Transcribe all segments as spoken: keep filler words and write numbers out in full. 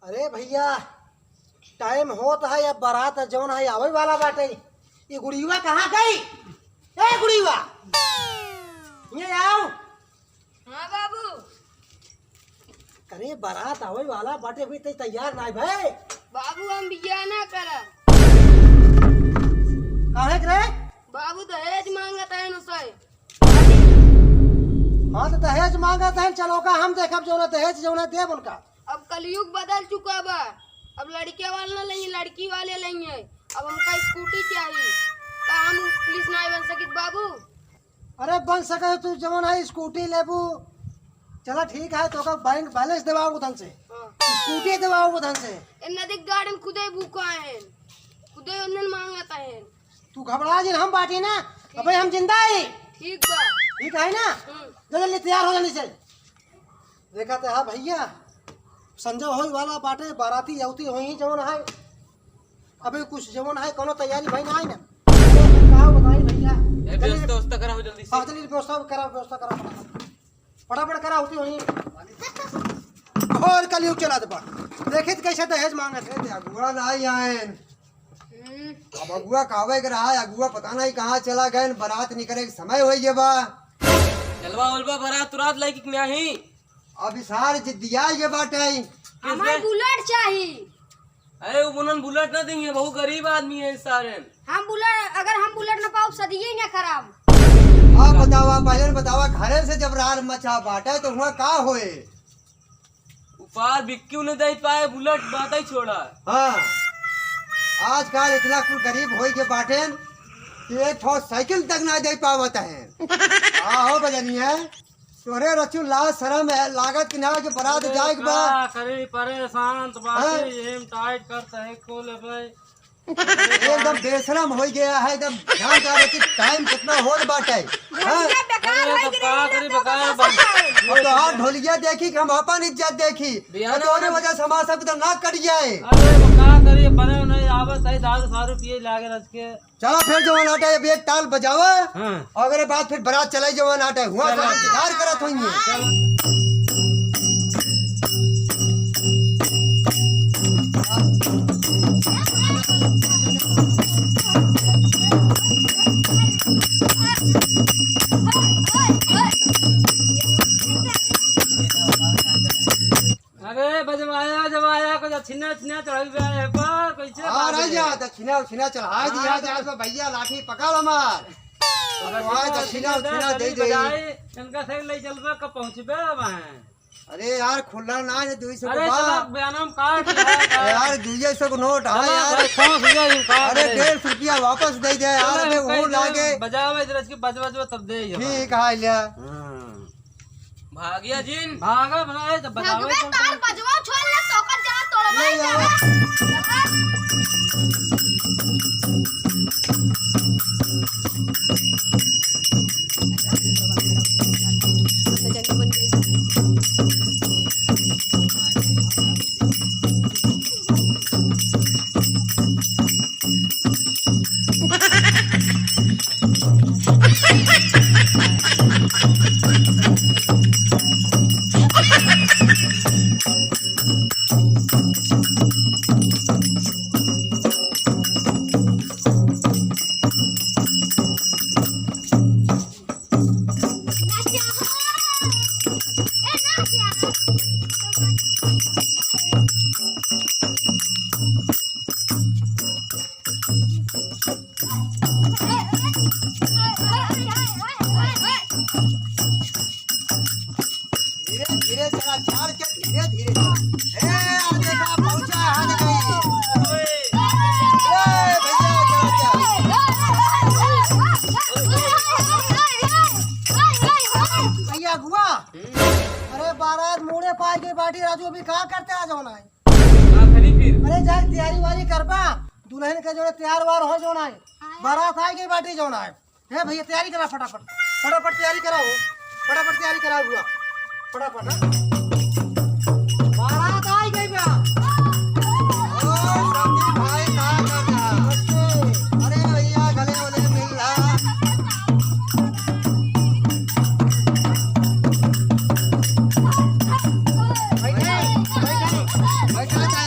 अरे भइया, टाइम होत है, अब बारात जौन है आवै वाला बाटै। ई गुड़ियवा कहाँ गई? ए गुड़ियवा, हियाँ आव। हाँ बाबू। अरे बारात आवै वाला बाटै, अभी तै तैयार नाहीं भए। बाबू हम बियाह ना करब। काहे के रे? बाबू दहेज माँगत हैं उसे। हाँ, तो दहेज माँगत हैं, चलो का हम देखब जौन दहेज जौन देब उनका। अब कलयुग बदल चुका बा, अब लड़के वाले ना लेंगे, लड़की वाले लेंगे। अब हमका स्कूटी चाहिए, का हम पुलिस नाहीं बन सकित बाबू? अरे बन सके तू, जौन है स्कूटी लेबू, चला ठीक है, तोका बैंक बैलेंस देवाओ धन से, हाँ। स्कूटी देवाओ धन से। ए नदी गार्डन खुदे भूखा है, खुदे उन्हन माँगत है। तू घबरा जिन, हम बाटी ना, अबे हम जिंदा ही। ठीक बा। ठीक है ना? हम्म। जा जल्दी तैयार हो जल्दी से। देखा तो है भइया, संजय होई वाला बाटै, बाराती अउती होई जौन है। अबे कुछ जौन है, कौनो तैयारी भई नाहीं ना। अरे का बताई भइया। ए, जल्दी व्यवस्था व्यवस्था करा हो जल्दी से। हाँ, जल्दी व्यवस्था करा, व्यवस्था करा फटाफट। फटाफट करा होती होई। और कलयुग चला दे बा। देखित कैसे दहेज माँगत है। अगुआ नाहीं आएन। हम्म। अब अगुआ कहवे के रहा, अगुआ पता नाहीं कहाँ चला गएन, बारात निकरे के समय होइ गए बा। चलवा ओलवा बारात तुरात लइके के नाही। अब सार जिद्दिया ये बाटै। हमें बुलेट चाही। अरे वो उन्हन बुलेट ना देंगे, बहुत गरीब आदमी है सारेन। हम बुलेट, अगर हम बुलेट ना पाउब, सदिये ना खराब। हाँ बतावा, पहले बतावा, घरे से जब रार मचा बाटै तो हुआँ का होए? उपार बिक्की उन्हें दे पाए, बुलेट बात ही छोड़ा। हाँ, आजकल इतना कुल गरीब होई के बाटेन कि एक ठो साइकिल तक ना दे पावत है। आहो बजनिया, तोरे रचू लाज शरम है, लागत कि ना कि बारात अरे जाए के बा। का करी, परेशान तो बाटे, हाँ? एम टाइट करता है, खोले भाई। एकदम बेशरम हो गया है, एकदम ध्यान का रखी, टाइम कितना होत बाटे। हाँ? अरे तो का करी, बकाया बन। अब तो हाथ ढोलिया देखी कि हम अपन इज्जत देखी। बिहार तो तोरे वाला वजह से हमारा सब तो नाक कट जाए। अरे तो का करी, बने नहीं आवत है, दारू सारू पिए लागे रच के। चला फिर जवान आटा, अब एक ताल बजावा। हाँ। और अगले बाद फिर बारात चलाई जवान आटा, हुआँ चला। सब इंतजार करत होइए। चला। अरे बजवाया जवाया, कुछ दक्षिणा उक्षिणा चढ़ाई बा है पर कैसे आ बात रह है? जा, दक्षिणा उक्षिणा चढ़ा दिया हाँ, जात बा भइया, लाठी पकड़ हमार। अब वहाँ दक्षिणा उक्षिणा दे दे। बजाई, इनका से ले चलबा, कब पहुँचबे वहाँ? अरे यार, खुला ना है, दुई सौ अरे के बा। चला, बयाना में काट लिया, अरे यार, दुई सौ के नोट है चला, यार। भाई, पहुँच गया, यूं काट अरे ले। डेढ़ सौ रुपया वापस दे दे यार, चला, अबे हम वो कह दे, लागे। बजावे इधर से बजवा, बजवा तब दे ये ठीक है लिया। हाँ। भागिया जिन। भागा बनाए तो बजावे भगवे चलते। ताल बजवा छोड़ ले, सोकर जरा तोड़वाई ले जाओ। जरा। धीरे धीरे चला, झाड़ के धीरे धीरे चला। ए, आ देखा, पहुंचा, हाथ गई। ए, भैया, चला, चला। भैया, अगुआ। अरे, बारात मूड़े पाए के बाटी राजू, अभी का करते आ जाओ ना? का करी फिर? अरे, जाए तैयारी वारी करबा, दुल्हन के जोड़े तैयार वार हो जाओ ना। बारात आए के बाटी जाओ ना। हे भैया, तैयारी करा फटाफट, फटाफट तैयारी करा हो, फटाफट तैयारी करा हुआ, फटाफट, हाँ। बारात आई गई बा। ओ, संदीप भाई, का करता? नमस्ते। अरे भैया, गले वले मिल रहा। बैठा, बैठा, बैठा।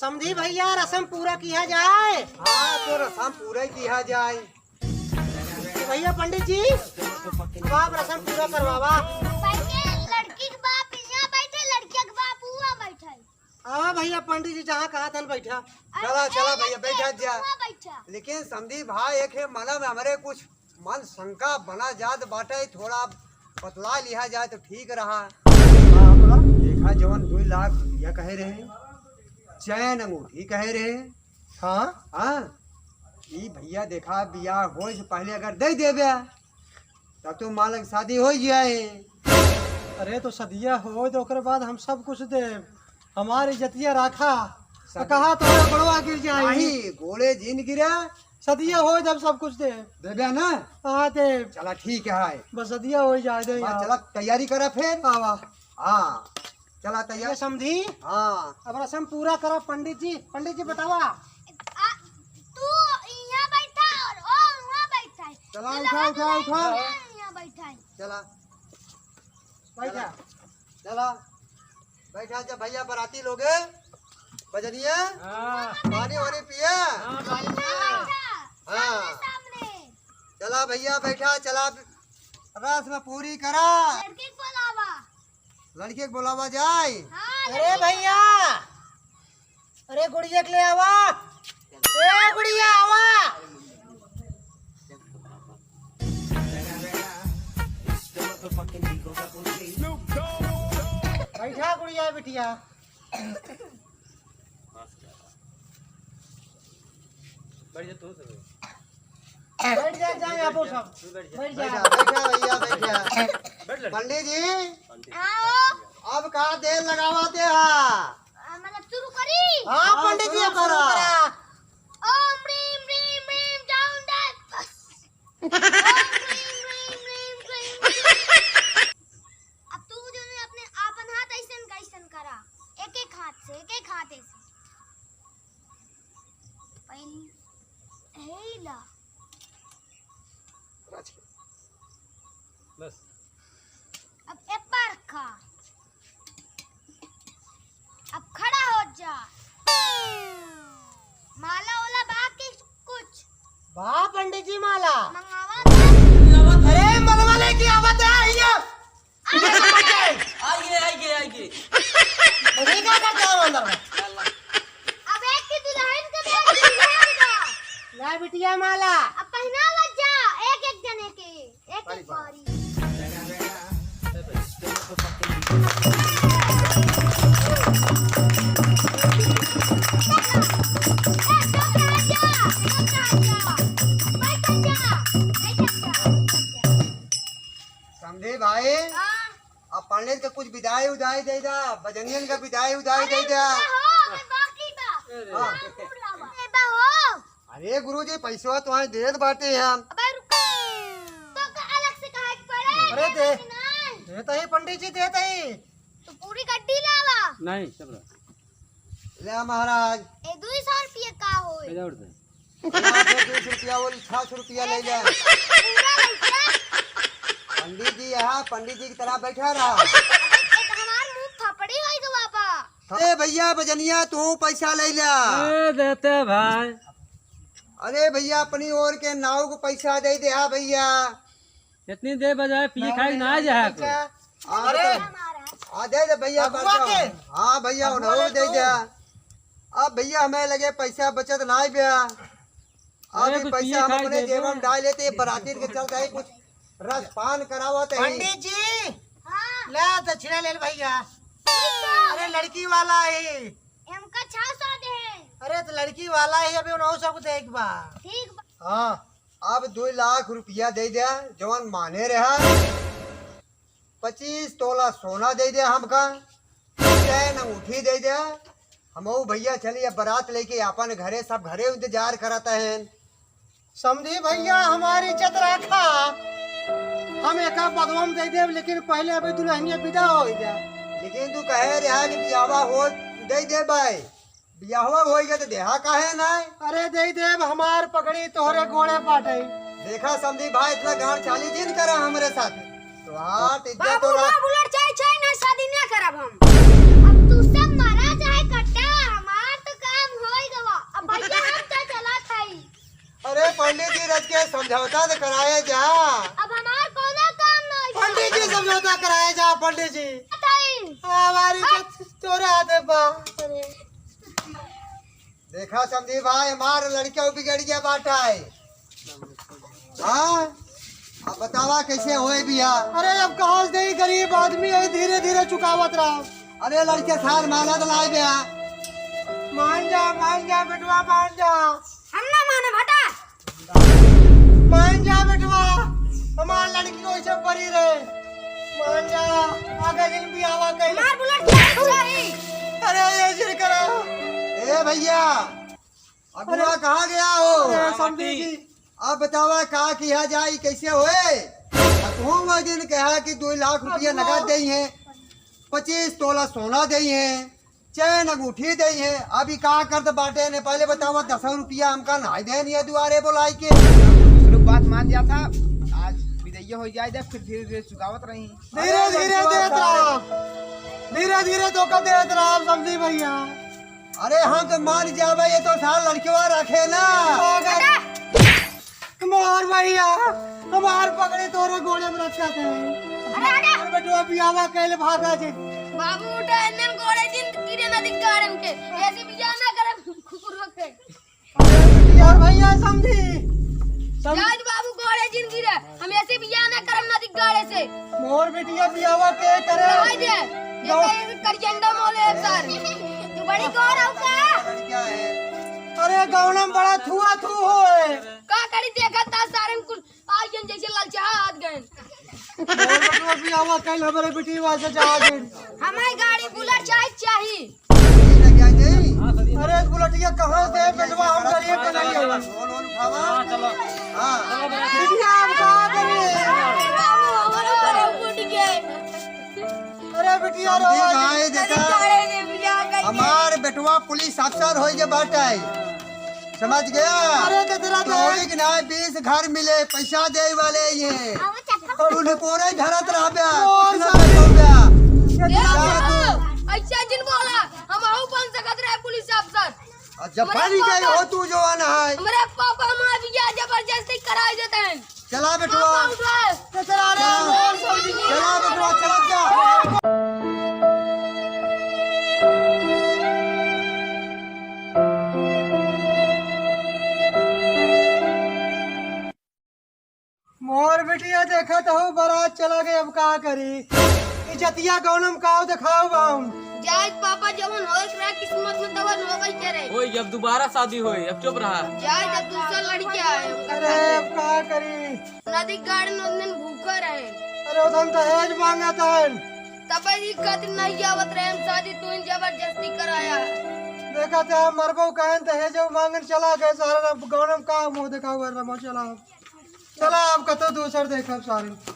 समधी भइया, रसम पूरा किहा जाए। हाँ, तो रसम पूरा किहा जाए। तो भइया पंडित जी, अब आप रसम पूरा करवावा। पहिले लड़की के बाप यहाँ बैठे, लड़किया के बाप हुआ बैठे। हाँ भइया, पंडित जी जहाँ कहा था बैठा। अरे चला, चला ए भइया, लड़के, बैठा जा। हुआ बैठा। लेकिन समधी भाई, एक है मन में हमरे कुछ मन शंका बना जात बाटे, थोड़ा बतला लिहा जाए तो ठीक रहा। हाँ, बोला। देखा जवन दुई लाख रुपया कहे रहे, चैन अंगूठी कहे रहे। हाँ। हाँ, ई भइया देखा बियाह होए से पहले अगर दे देबे तब तो मालक शादी हो जाए। अरे तो सदिया होए तो ओकरे बाद हम सब कुछ देब। हमार इज्जतिया राखा। तो सदी- कहा तोहरा गोड़वा गिर जाए। नहीं, गोड़े जिन गिरा। सदिया होए जब सब कुछ दे। देबे ना? हाँ, दे। चला, ठीक है। बस सदिया हो जाए दे बस, यार। चला, तैयारी करा फिर। आवा। हाँ, चला, ये तैयार। समधी? हाँ। अब रसम पूरा करा, पंडित जी। पंडित जी, बतावा। आ, तू यहाँ बैठा और ओ वहाँ बैठा है। चला, दुल्हन उठा, उठा, दुल्हन उठा। यहाँ बैठा है। चला। बैठा। चला। बैठा जा भइया, बराती लोग। बजनिया, हाँ। पानी वानी पिया। हाँ, पानी पिया। हाँ। सामने, सामने। चला भइया, बैठा, चला। रस्म पूरी करा। लड़की के बोलावा। लड़की के बोलावा जाए। हाँ, अरे लड़की के भइया, अरे गुड़िया के ले आवा। ए गुड़िया आवा। बैठा गुड़िया बिटिया। बैठ जा तू सब। बैठ जा, जा, आप सब। तू बैठ जा। बैठ जा। बैठा, बैठा भइया, बैठा। बैठ लड़की। पंडित जी, आओ। अब का देर लगावा दे हा? आ, मतलब शुरू करी? हाँ, हाँ, पंडित जी, शुरू अब शुरू करा। करा। ओम ह्रीं ह्रीं ह्रीं जाऊं दे। ओम ह्रीं ह्रीं ह्रीं ह्रीं। अब तू जो है अपने आपन हाथ ऐसन का ऐसन करा, एक एक हाथ से, एक एक हाथ ऐसे। पहले हे ला। बस। अब ए पर खा। अब खड़ा हो जा। माला ओला बा कि कुछ? बा पंडित जी माला। मंगावा था। अरे मलवा लेके आवा था, ये। आइए, आइए, आइए। अरे का करता है अंदर में? अब एक की दुल्हन के ब्याह की दुल्हन का। ला बिटिया माला। अब पहनावा जा, एक एक जने के। एक एक बारी। समधी भाई, हाँ। अब पंडित के कुछ बिदाई उदाई दे दा, बजनियन के बिदाई उदाई दे दा। अरे, हो, अबे बाकी बा। अरे। हाँ। ए बा हो। अरे गुरुजी, पैसवा तो आज देत बाटे हम। अबे रुक। तो का अलग से कहे के पड़े? अरे दे। नहीं। देत ही पंडित जी, देत ही। तो पूरी गड्डी लावा। नहीं, सब रख। ले महाराज। ए, दुई सौ रुपया का होई? ले जा उठ से। यहाँ पे दो सौ रुपया, वो छह सौ रुपया ले ले। पूरा लइका। पंडित जी यहाँ पंडित जी की तरह बैठा रहा। ए, तो हमार मुंह थपड़ी होई गवा बा। ए भइया बजनिया, तू पैसा ले ले। ए, देते भाई। अरे भइया, अपनी ओर के नाव को पैसा दे दे। हाँ भइया। इतनी देर बजाए, पी खाई ना जाए को। हाँ, अरे। तो, हाँ, दे दे भइया, अगुआ बचाओ। के। हाँ भइया, अगुआ उन्होंने ले दे तू। दे। अब भइया, हमें लगे पैसा बचत ना भइया। अरे, अभी कुछ पैसा पिए हम खाए अपने दे जेब दो। में डाल लेते, बराती के चलते ही कुछ रस पान करावत है। पंडित जी, हाँ। ले दक्षिणा ले ले भइया। ठीक बा। अरे, लड़की वाला है। हमका छह सौ दे। अरे, तो लड़की वाला है, अभी उन्हों सब देख बा। ठीक बा। हाँ। अब दुई लाख रुपया दे दे, जवन माने रहा। पच्चीस तोला सोना दे दे हमका, चैन अंगूठी दे दे। हमऊ भइया चली अब बारात लेके आपन घरे, सब घरे इंतजार करत हैं। समधी भइया, हमारी इज्जत रखा, हम एका बदवा में दे देब, लेकिन पहले अभी दुल्हनिया विदा हो जा। लेकिन तू कहे रहा कि बियाहवा हो दे दे भाई। बियाहवा होई गए तो देहा काहे नाय? अरे दे देब, हमार पगड़ी तोहरे गोड़े बाटे। देखा समधी भाई, इतना गांड चाली जिन करा हमरे साथ। तोहार इज्जत बाबू, और बाबू लड़ चाहे, चाहे ना, शादी ना करब हम। अब तू सब मरा चाहे कट्टा, हमार तो का पंडित जी, बताई। हमारी इज्जत तोरे हाथ में बा। अरे। देखा समधी भाई, हमार लड़का बिगड़ गया बाटा है। हाँ, अब बतावा कैसे होए बिया? अरे अब कहाँ से देई, गरीब आदमी है, धीरे धीरे चुकावत रहा। अरे लड़के सार माना तो लाए बिया। मान जा, मान जा बेटवा, मान जा। हम ना माने, हटा। मान जा बेटवा, हमार लड़की को इसे परी रहे। मान जा, आगे दिन बियावा कर। हमार बुलेट चाही, चाही। अरे ये जिन करा। ए भैया, अगुआ अरे, कहाँ गया हो? अरे, समधी जी। अब बतावा का किया जाए, कैसे होए? अब तुम वो दिन कहा कि दो लाख रुपया अगुआ। नगद देई है, पच्चीस तोला सोना देई है, चैन अंगूठी देई है। अभी का करत बाटे ने, पहले बतावा, दस रुपया हमका नाई देन ये दुआरे बुलाई के। चलो बात मान जा था, आज विदैया हो जाए दे, फिर धीरे धीरे चुकावत रही। धीरे धीरे देत रहा, धीरे धीरे धोखा देत रहा, समधी भैया। अरे हम तो मान जावे, ये तो सार लड़कवा रखे ना। मार भैया, हमार पगड़ी तोरे गोड़े में रखा था। अरे हटा। अरे बेटवा बियावा कैले भागा जे। बाबू उठा, एन्ने गोड़े जिन गिरे नदी गाड़न के। ऐसे बियाह ना करे कुकुर के। अरे यार भैया समधी। सम- जाज बाबू गोड़े जिन गिरे। हम ऐसे बियाह ना करम नदी गाड़े से। मोर बिटिया बियावा के करे? रह दे। ये गौ- तो एक करियंडा मोले है सर। तू बड़ी गौर हो का? क्या है? अरे गौनम बड़ा थुआ थू होए। का करी देखत ता सारे कुल आ गन जैसे ललचा हाथ गन। मोर बिटिया बियावा कल हमरे बिटिया से जा गन। हमारी गाड़ी बुलेट चाही, चाही। अरे बुलेटिया कहाँ से बेटवा, हम गरीब के नहीं है। हाँ, चलो। हाँ। बिटिया हम का करी? अरे बाबू, हमारे घरे उठ गए। अरे बिटिया रो समधी भाई, देखा, अरे बिटिया का हमार बेटवा पुलिस अफसर होई के बाटे, समझ गया? अरे तो तेरा तो चौबीस ना बीस घर मिले, पैसा दे वाले ये। और उन्हें पूरा ही धरत रह बे, और कुछ ना सब कर दो बे। ये जा तू। ऐसा जिन बोला, हम हऊ बन सकत रहे पुलिस अफसर। और जब हमारे बन गए पापा, हो तू जवान है। हमारे पापा हमारे बियाह जबरदस्ती कराई देते हैं। चला बेटवा। पापा उठा। चला रे, चला। चला बेटवा, चला जा। मोर बिटिया देखत हो, बारात चला गए, अब का करी? इज्जतिया गौनम काव देखाव बाम। जायज पापा, जवन होए के रहा किस्मत में, तवन होबे करे। ओए, अब दोबारा शादी होए, अब चुप रहा। जायज, अब दूसरा लड़की आए, ओकर अरे, साथे। अब का करी? नदी गाड़न उन दिन भूखा रहे। अरे, उधन दहेज मांगत हन। तब ई खातिर नहीं आवत रहे, हम शादी तू ही जबरदस्ती कराया। देखा थे, हम मरबो कहन, दहेज मांगन चला गए, सारा गौनम का मुंह देखाव, रमा चला। चला, अब कतो दूसर देखब सारे।